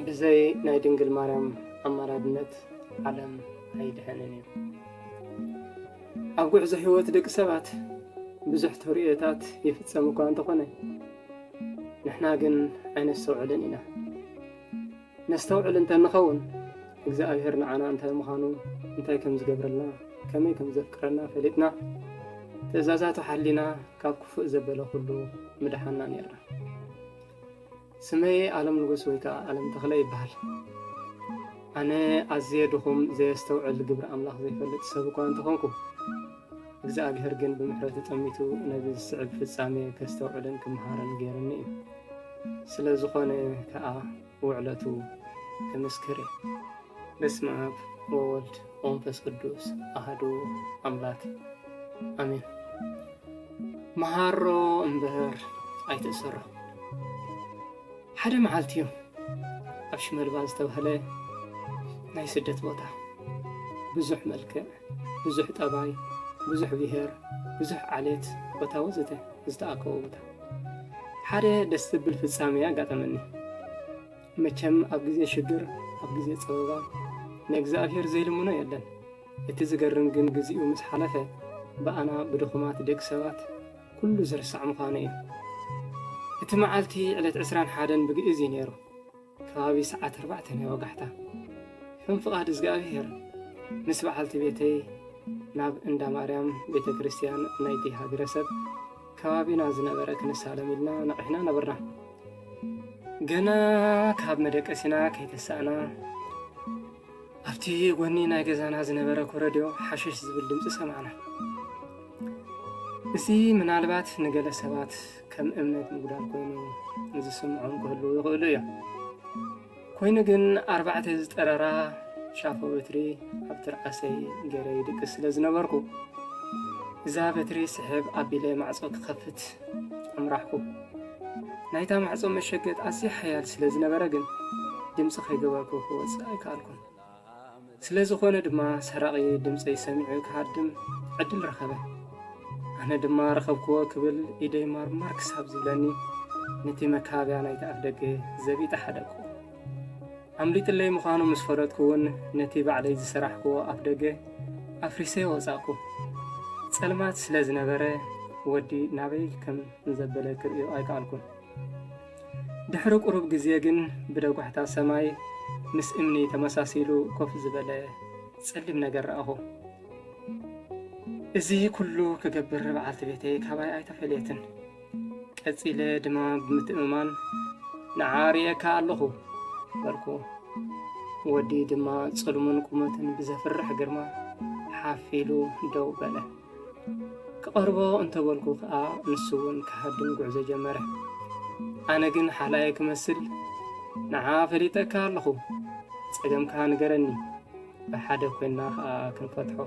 ብዘይ ናይ ድንግል ማርያም ኣማላድነት ዓለም ኣይድሐንን እዩ። ኣብ ጉዕዞ ህይወት ደቂ ሰባት ብዙሕ ተርእዮታት ይፍጸም እኳ እንተኾነ፣ ንሕና ግን ኣይነስተውዕልን ኢና። ነስተውዕል እንተንኸውን፣ እግዚኣብሔር ንዓና እንታይ ምዃኑ፣ እንታይ ከም ዝገብረልና፣ ከመይ ከም ዘፍቅረና ፈሊጥና፣ ትእዛዛቱ ሓሊና ካብ ክፉእ ዘበለ ኩሉ ምድሓና ነይርና። ስመይ ኣለም ንጉስ ወይ ከዓ ኣለም ተኽለ ይበሃል። ኣነ ኣዝየ ድኹም፣ ዘየስተውዕል፣ ግብሪ ኣምላኽ ዘይፈልጥ ሰብ እኳ እንተኾንኩ፣ እግዚኣብሔር ግን ብምሕረቱ ጠሚቱ ነዚ ዝስዕብ ፍጻሜ ከስተውዕልን ክመሃርን ገይሩኒ እዩ። ስለ ዝኾነ ከኣ ውዕለቱ ክምስክር እየ። በስመ ኣብ ወወልድ ወመንፈስ ቅዱስ ኣሐዱ ኣምላክ ኣሜን። መሃሮ እምበር ኣይትእሰሮ። ሓደ መዓልቲ እዩ ኣብ ሽመልባ ዝተባህለ ናይ ስደት ቦታ፣ ብዙሕ መልክዕ፣ ብዙሕ ጠባይ፣ ብዙሕ ብሄር፣ ብዙሕ ዓሌት፣ ቦታ ወዘተ ዝተኣከቦ ቦታ፣ ሓደ ደስ ዘብል ፍጻሜ ኣጋጠመኒ። መቸም ኣብ ግዜ ሽግር፣ ኣብ ግዜ ጸበባ ንእግዚኣብሔር ዘይልምኖ የለን። እቲ ዝገርም ግን፣ ግዚኡ ምስ ሓለፈ፣ ብኣና ብድኹማት ደቂ ሰባት ኩሉ ዝርሳዕ ምዃኑ እዩ። እቲ መዓልቲ ዕለት ዕስራን ሓደን ብግእዝ እዩ ነይሩ። ከባቢ ሰዓት ኣርባዕተ ናይ ወጋሕታ፣ ከም ፍቓድ እግዚኣብሔር፣ ምስ በዓልቲ ቤተይ ናብ እንዳ ማርያም ቤተ ክርስቲያን ናይቲ ሃገረሰብ ከባቢና ዝነበረ ክንሳለም ኢልና ነቒሕና ነበርና። ገና ካብ መደቀሲና ከይተሳእና፣ ኣብቲ ጎኒ ናይ ገዛና ዝነበረ ኮረድዮ ሓሸሽ ዝብል ድምጺ ሰማዕና። እዚ ምናልባት ንገለ ሰባት ከም እምነት ምጉዳል ኮይኑ ዝስምዖም ክህልዉ ይኽእሉ እዮም። ኮይኑ ግን፣ ኣርባዕተ ዝጠረራ ሻፎ በትሪ ኣብ ትርኣሰይ ገይረ ይድቅስ ስለ ዝነበርኩ፣ እዛ በትሪ ስሕብ ኣቢለ ማዕጾ ክኸፍት ኣምራሕኩ። ናይታ ማዕጾ መሸገጥ ኣዝዩ ሓያል ስለ ዝነበረ ግን፣ ድምጺ ከይገበርኩ ክወጽእ ኣይከኣልኩን። ስለ ዝኾነ ድማ፣ ሰራቒ ድምጸይ ሰሚዑ ክሃድም ዕድል ረኸበ። ኣነ ድማ ረኸብክዎ ክብል፣ ኢደይ ማርማር ክሳብ ዝብለኒ፣ ነቲ መካበብያ ናይቲ ኣፍደገ ዘቢጠ ሓደግኩ። ኣምሊጥለይ ምዃኑ ምስ ፈለጥኩ እውን፣ ነቲ ባዕለይ ዝሰራሕክዎ ኣፍደገ ኣፍሪሰ ወጻእኩ። ጸልማት ስለ ዝነበረ፣ ወዲ ናበይ ከም ዘበለ ክርእዮ ኣይከኣልኩን። ድሕሪ ቁሩብ ግዜ ግን፣ ብደጓሕታ ሰማይ ምስ እምኒ ተመሳሲሉ ኮፍ ዝበለ ጸሊም ነገር ረኣኹ። እዚ ኩሉ ክገብር በዓልቲ ቤተይ ካባይ ኣይተፈለየትን። ቀጺለ ድማ ብምትእምማን፣ "ንዓ ርእየካ ኣለኹ" በልኩ። ወዲ ድማ ጽልሙን ቁመቱን ብዘፍርሕ ግርማ ሓፍ ኢሉ ደው በለ። ክቐርቦ እንተበልኩ ከኣ፣ ንሱ እውን ክሃድም ጉዕዞ ጀመረ። ኣነ ግን ሓላየ ክመስል፣ "ንዓ ፈሊጠካ ኣለኹ፣ ጸገምካ ንገረኒ፣ ብሓደ ኮይንና ከኣ ክንፈትሖ"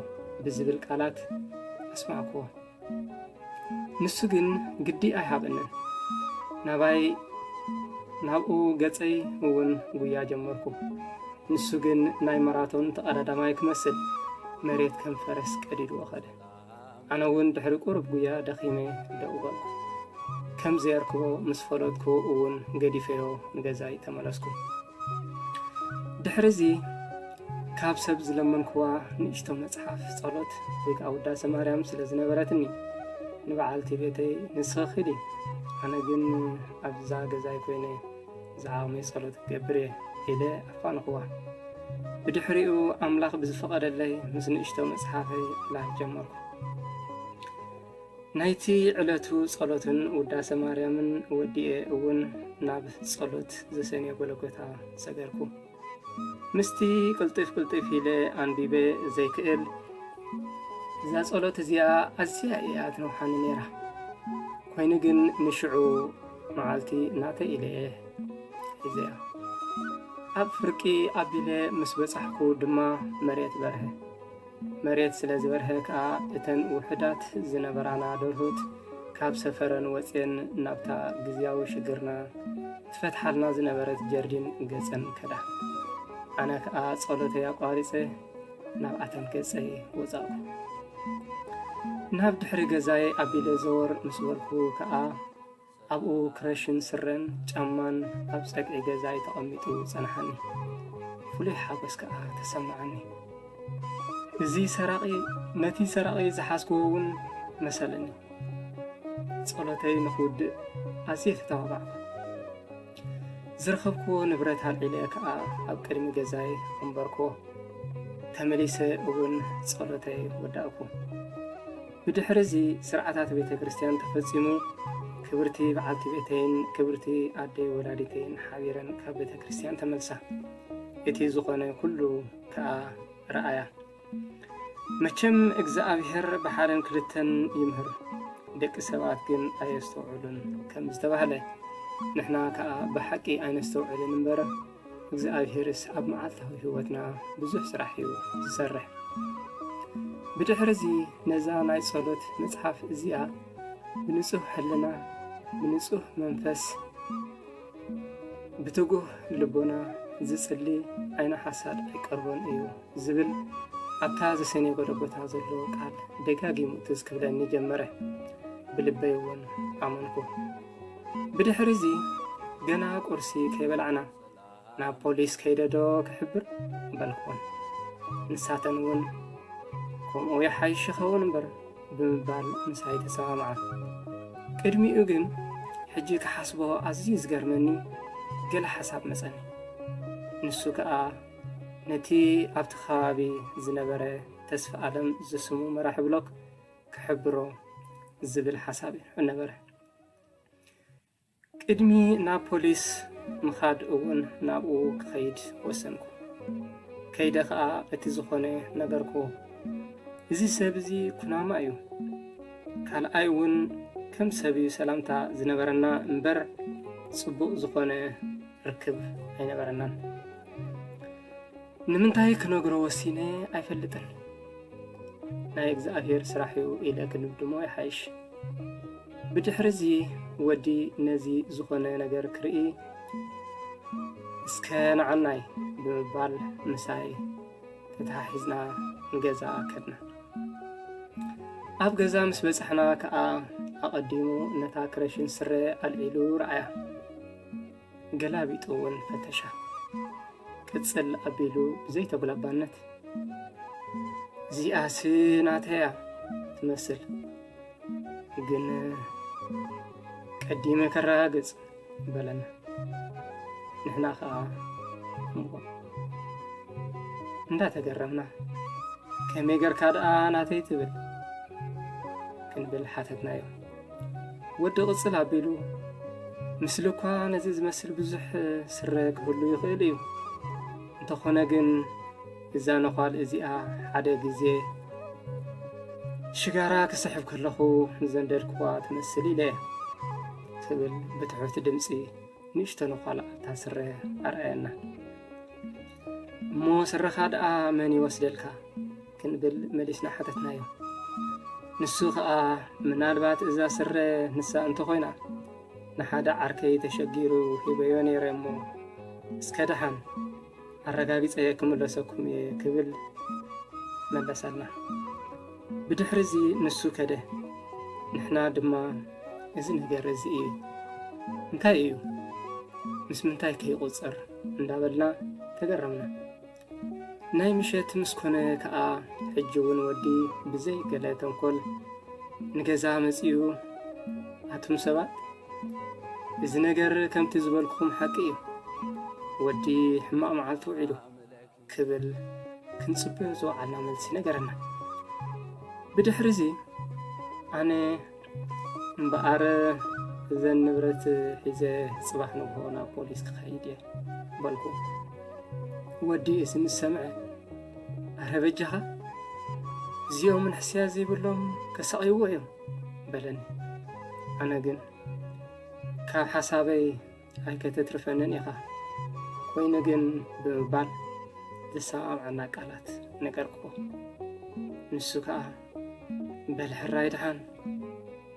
ብዝብል ቃላት ኣስማዕክዎ። ንሱ ግን ግዲ ኣይሃበንን። ናባይ፣ ናብኡ ገጸይ እውን ጉያ ጀመርኩ። ንሱ ግን ናይ ማራቶን ተቐዳዳማይ ክመስል፣ መሬት ከም ፈረስ ቀዲድዎ ኸደ። ኣነ እውን ድሕሪ ቁሩብ ጉያ ደኺመ ደው በልኩ። ከም ዘየርክቦ ምስ ፈለጥኩ እውን፣ ገዲፈዮ ንገዛይ ተመለስኩ። ድሕሪ እዚ፣ ካብ ሰብ ዝለመንክዋ ንእሽቶ መጽሓፍ ጸሎት ወይ ከዓ ውዳሴ ማርያም ስለ ዝነበረትኒ፣ ንበዓልቲ ቤተይ፣ "ንስኺ ኺዲ፣ ኣነ ግን ኣብዛ ገዛይ ኮይነ ዝዓቕመይ ጸሎት ክገብር እየ" ኢለ ኣፋንኹዋ። ብድሕሪኡ፣ ኣምላኽ ብዝፈቐደለይ፣ ምስ ንእሽቶ መጽሓፈይ ዕላል ጀመርኩ። ናይቲ ዕለቱ ጸሎትን ውዳሴ ማርያምን ወዲኤ እውን፣ ናብ ጸሎት ዘሰንዮ ጎለጎታ ሰገርኩ። ምስቲ ቅልጥፍ ቅልጥፍ ኢለ ኣንቢበ ዘይክእል፣ እዛ ጸሎት እዚኣ ኣዝያ እያ ትነውሓኒ ነይራ። ኮይኑ ግን፣ ንሽዑ መዓልቲ ናተይ ኢለ እየ ሒዘያ። ኣብ ፍርቂ ኣቢለ ምስ በጻሕኩ ድማ፣ መሬት በርሀ። መሬት ስለ ዝበርሀ ከኣ፣ እተን ውሑዳት ዝነበራና ደርሁት ካብ ሰፈረን ወጽየን፣ ናብታ ግዝያዊ ሽግርና ትፈትሓልና ዝነበረት ጀርዲን ገጸን ከዳ። ኣነ ከኣ ጸሎተይ ኣቋሪጸ፣ ናብኣተን ገጸይ ወጻእኩ። ናብ ድሕሪ ገዛይ ኣቢለ ዘወር ምስ በልኩ ከኣ፣ ኣብኡ ክረሽን ስረን ጫማን ኣብ ጸግዒ ገዛይ ተቐሚጡ ጸንሓኒ። ፍሉይ ሓጎስ ከኣ ተሰምዓኒ። እዚ ሰራቒ፣ ነቲ ሰራቒ ዝሓዝክዎ እውን መሰለኒ። ጸሎተይ ንኽውድእ ኣዝየ ተተባባዕኩ። ዝረኸብክዎ ንብረት ኣልዒለ ከኣ ኣብ ቅድሚ ገዛይ ኣንበርክዎ። ተመሊሰ እውን ጸሎተይ ወዳእኩ። ብድሕሪ እዚ ስርዓታት ቤተ ክርስቲያን ተፈጺሙ፣ ክብርቲ በዓልቲ ቤተይን ክብርቲ ኣደይ ወላዲተይን ሓቢረን ካብ ቤተ ክርስቲያን ተመልሳ። እቲ ዝኾነ ኩሉ ከኣ ረኣያ። መቸም እግዚኣብሔር ብሓደን ክልተን ይምህር፣ ደቂ ሰባት ግን ኣየስተውዕሉን ከም ዝተባህለ፣ ንሕና ከኣ ብሓቂ ኣይነስተውዕልን እምበር፣ እግዚኣብሔርስ ኣብ መዓልታዊ ህይወትና ብዙሕ ስራሕ እዩ ዝሰርሕ። ብድሕሪ እዚ ነዛ ናይ ጸሎት መጽሓፍ እዚኣ ብንጹህ ሕልና፣ ብንጹህ መንፈስ፣ ብትጉህ ልቦና ዝጽሊ ዓይኒ ሓሳድ ኣይቀርቦን እዩ ዝብል ኣብታ ዘሰንዮ ጎለጎታ ዘሎ ቃል ደጋጊሙ ትዝ ክብለኒ ጀመረ። ብልበይ እውን ኣመንኩ። ብድሕሪ እዚ ገና ቁርሲ ከይበላዕና፣ "ናብ ፖሊስ ከይደ ዶ ክሕብር?" በልኩወን። ንሳተን እውን፣ "ከምኡ ይሓይሽ ይኸውን እምበር" ብምባል ምሳይ ተሰማምዓ። ቅድሚኡ ግን ሕጂ ክሓስቦ ኣዝዩ ዝገርመኒ ገለ ሓሳብ መጸኒ። ንሱ ከኣ ነቲ ኣብቲ ከባቢ ዝነበረ ተስፋ ኣለም ዝስሙ መራሒ ብሎክ ክሕብሮ ዝብል ሓሳብ ነበረ። ቅድሚ ናብ ፖሊስ ምኻድ እውን ናብኡ ክኸይድ ወሰንኩ። ከይደ ኸኣ እቲ ዝኾነ ነገርኩዎ። "እዚ ሰብ እዚ ኩናማ እዩ። ካልኣይ እውን ከም ሰብ እዩ ሰላምታ ዝነበረና እምበር ጽቡቕ ዝኾነ ርክብ ኣይነበረናን። ንምንታይ ክነግሮ ወሲነ ኣይፈልጥን። ናይ እግዚኣብሔር ስራሕ እዩ ኢለ ክድምድሞ ይሓይሽ። ብድሕሪ እዚ ወዲ ነዚ ዝኾነ ነገር ክርኢ እስከ ንዓናይ" ብምባል ምሳይ ተተሓሒዝና ንገዛ ከድና። ኣብ ገዛ ምስ በጻሕና ከኣ ኣቐዲሙ ነታ ክረሽን ስረ ኣልዒሉ ረኣያ። ገላቢጡ እውን ፈተሻ። ቅጽል ኣቢሉ ብዘይተጉላባነት፣ "እዚኣስ ናተይ እያ ትመስል፣ ግን ቀዲመ ከረጋግጽ" በለና። ንሕና ኸኣ እሞ እንዳተገረምና፣ "ከመይ ገርካ ደኣ ናተይ ትብል?" ክንብል ሓተትናዮ። ወዲ ቅጽል ኣቢሉ፣ "ምስሊ እኳ ነዚ ዝመስል ብዙሕ ስረ ክህሉ ይኽእል እዩ። እንተኾነ ግን እዛ ነዃል እዚኣ ሓደ ግዜ ሽጋራ ክስሕብ ከለኹ ዘንደድክዋ ትመስል" ኢለ ክብል ብትሑት ድምጺ ንእሽቶ ነዃል ኣብታ ስረ ኣርኣየና። "እሞ ስረኻ ደኣ መን ይወስደልካ?" ክንብል መሊስና ሓተትናዮ። ንሱ ኸኣ፣ "ምናልባት እዛ ስረ ንሳ እንተኾይና፣ ንሓደ ዓርከይ ተሸጊሩ ሂበዮ ነይረ እሞ፣ እስከ ደሓን ኣረጋጊጸ ክምለሰኩም እየ" ክብል መለሰልና። ብድሕሪ እዚ ንሱ ከደ። ንሕና ድማ፣ "እዚ ነገር እዚ እንታይ እዩ? ምስ ምንታይ ከ ይቑጸር?" እንዳበልና ተገረምና። ናይ ምሸት ምስ ኮነ ከኣ፣ ሕጂ እውን ወዲ ብዘይ ገለ ተንኮል ንገዛ መጺኡ፣ "ኣቱም ሰባት፣ እዚ ነገር ከምቲ ዝበልኩኹም ሓቂ እዩ። ወዲ ሕማቕ መዓልቲ ውዒሉ" ክብል ክንጽበዮ ዝወዓልና መልሲ ነገረና። ብድሕሪ እዚ ኣነ፣ "እምበኣር እዘን ንብረት ሒዘ ጽባሕ ንግሆ ናብ ፖሊስ ክኸይድ እየ" በልኩ። ወዲ እዚ ምስ ሰምዐ፣ "ኣረ በጃኻ፣ እዚኦም ንሕስያ ዘይብሎም ከሳቕይዎ እዮም" በለኒ። ኣነ ግን፣ "ካብ ሓሳበይ ኣይከተትርፈንን ኢኻ" ኮይኑ ግን ብምባል ዝሰማምዓና ቃላት ነገርክዎ። ንሱ ከኣ፣ "በል ሕራይ ደሓን፣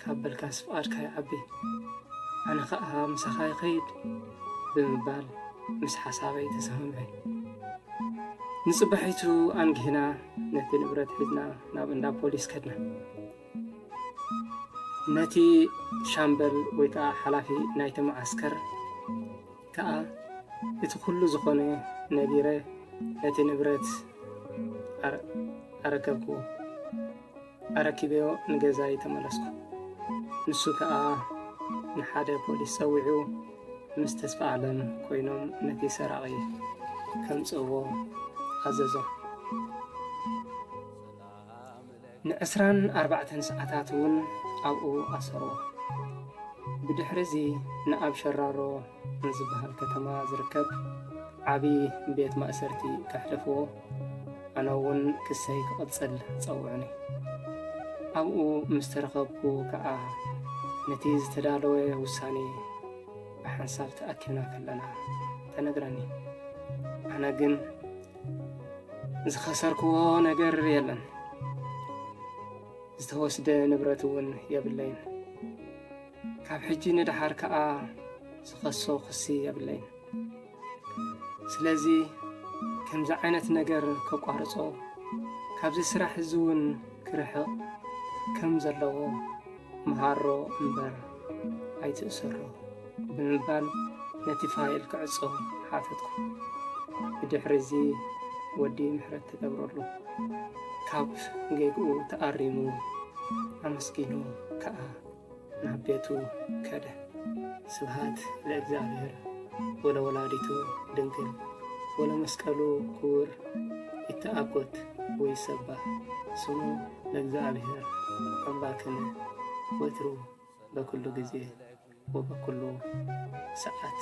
ካብ በልካስ ፍቓድካ ይዓቢ፣ ኣነ ኸኣ ምሳኻ ይኸይድ" ብምባል ምስ ሓሳበይ ተሰማምዐ። ንጽባሒቱ ኣንጊህና ነቲ ንብረት ሒዝና ናብ እንዳ ፖሊስ ከድና። ነቲ ሻምበል ወይ ከዓ ሓላፊ ናይቲ መዓስከር ከዓ እቲ ኩሉ ዝኾነ ነጊረ ነቲ ንብረት ኣረ-፣ ኣረከብኩዎ። ኣረኪበዮ ንገዛይ ተመለስኩ። ንሱ ከዓ ንሓደ ፖሊስ ጸዊዑ ምስ ተስፋ ኣለም ኮይኖም ነቲ ሰራቒ ከምጽእዎ ኣዘዞም። ንዕስራን ኣርባዕተን ሰዓታት እውን ኣብኡ ኣሰርዎ። ብድሕሪ እዚ ንኣብ ሸራሮ ንዝበሃል ከተማ ዝርከብ ዓቢ ቤት ማእሰርቲ ከሕልፍዎ፣ ኣነ እውን ክሰይ ክቕጽል ጸውዑኒ። ኣብኡ ምስ ተረኸብኩ ከኣ ነቲ ዝተዳለወ ውሳኔ ብሓንሳብ ተኣኪብና ከለና ተነግረኒ። ኣነ ግን ዝኸሰርክዎ ነገር የለን። ዝተወስደ ንብረት እውን የብለይን። ካብ ሕጂ ንደሓር ከኣ ዝኸሶ ክሲ የብለይን። ስለዚ ከምዚ ዓይነት ነገር ከቋርጾ፣ ካብዚ ስራሕ እዚ እውን ክርሕቕ ከም ዘለዎ መሃሮ እምበር ኣይትእሰሮ ብምባል ነቲ ፋይል ክዕጾ ሓተትኩ። ብድሕሪ እዚ ወዲ ምሕረት ተገብረሉ። ካብ ጌግኡ ተኣሪሙ ኣመስጊኑ ከኣ ናብ ቤቱ ከደ። ስብሃት ለእግዚኣብሔር ወለወላዲቱ ድንግል ወለመስቀሉ ክቡር። ይተኣኮት ወይሰባህ ስሙ ለእግዚኣብሔር ኣምላክነ ወትሩ በኩሉ ግዜ ወበኩሉ ሰዓት።